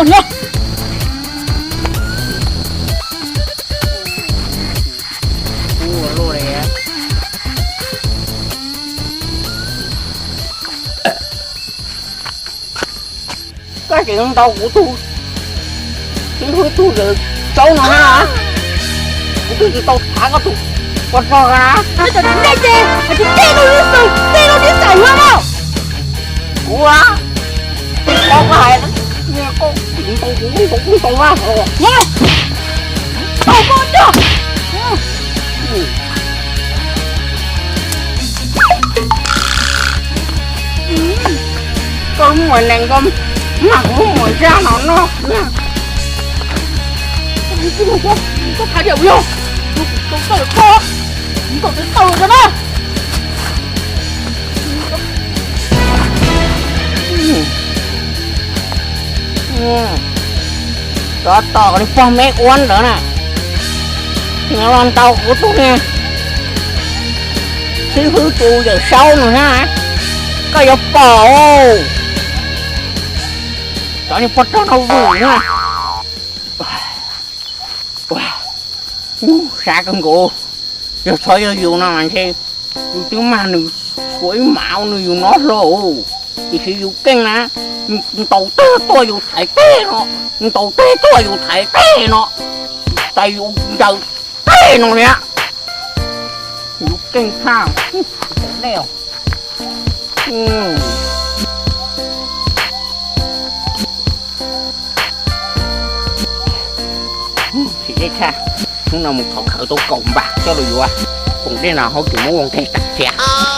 Nyo. Koj tseem ntaus kuv tus xib hwb tug zaub no na. Kuv twb tsis tau thov koj tus poj rog na. Tej no li xwb, tej no li xwb yuav no. Kuv a, koj hais, koj ntaus kuv, ntaus kuv, ntaus kuv, ntaus kuv. Tau koj coj. Koj muaj neeg koj mag kuv muaj zaj no no. Koj hais tias yog tus tau koj, tus tau koj na. Tsov tom li pog me ua ntawd na, nws los ntaus kuv tus niag xib hwb tus yawm saub no na, koj yuav pom. Tsov niag poj rog no vwm na. Sab kawg nkaus, yog txhob yog yus no mas ntshe yus twb mag nws suav ib mav nws yus nov hlo. Tiam sis yus keej na, ntaus tag tuaj yus thaiv teg no, ntaus tag tuaj yus thaiv teg no, tais yus ncaws teg no thiab. Yus keej tshaj nej. Tsis deb tshaj, hnub no mus thov khawv tau kaum npam coj los yuav koom dej no hauv tseem muab ua ntej tag siav.